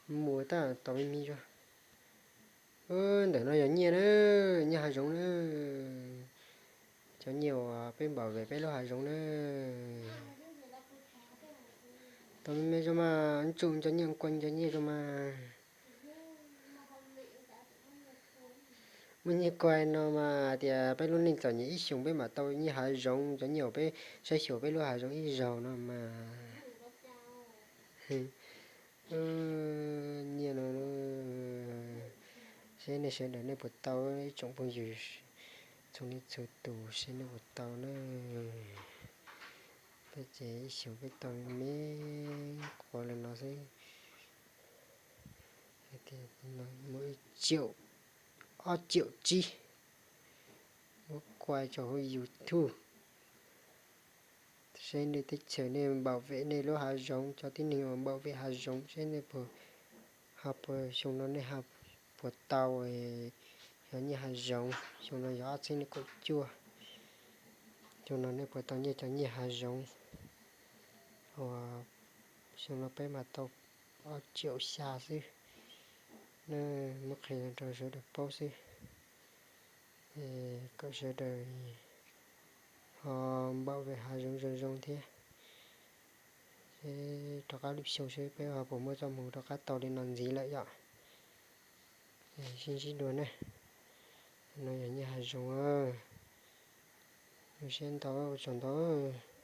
Mus tab tom me me zoo. Ntawm no yog nyiaj na, nyiaj hav zoov na. Cov nyiaj uas peb npam vem peb lub hav zoov na. Tau me me zoo mas, ntsuj cov nyiaj, kuaj cov nyiaj zoo mas. Muaj nyiaj kuaj no mas tias peb lub neej txom nyem ib xyoos peb mam tau nyiaj hav zoov, cov nyiaj uas peb saib xyuas peb lub hav zoov ib zaug no mas. Nyiaj no, seb nej sawv daws nej puas tau, ib tsoom phooj ywg txhua leej txhua tus seb nej puas tau na. Peb ces ib xyoos peb tau me quav li no xwb. Muaj ib ciaum, ob ciaum tsib, muab kuaj tso hauv YouTube. Seb nej teb chaws nej npam vem nej lub hav zoov, cov tib neeg uas npam vem hav zoov seb nej puas, ho puas xyoo no nej ho puas tau yog nyiaj hav zoov, xyoo no yog ob txhiab nees nkaum cuaj, xyoo no nej puas tau nyiaj cov nyiaj hav zoov. Uas xyoo no peb mas tau ob ciaum xya xwb. Nej muab qhia rau sawv daws paub xwb, kom sawv daws ho npam vem hav zoov zoo zoo thiab. Seb rov qab lwm xyoo seb peb ho puas muaj txoj hmoo rov qab tau li no ntxiv lawm yom. Sib ntsib dua na. No yog nyiaj hav zoov. Zoo siab ntau, ua tsaug ntau.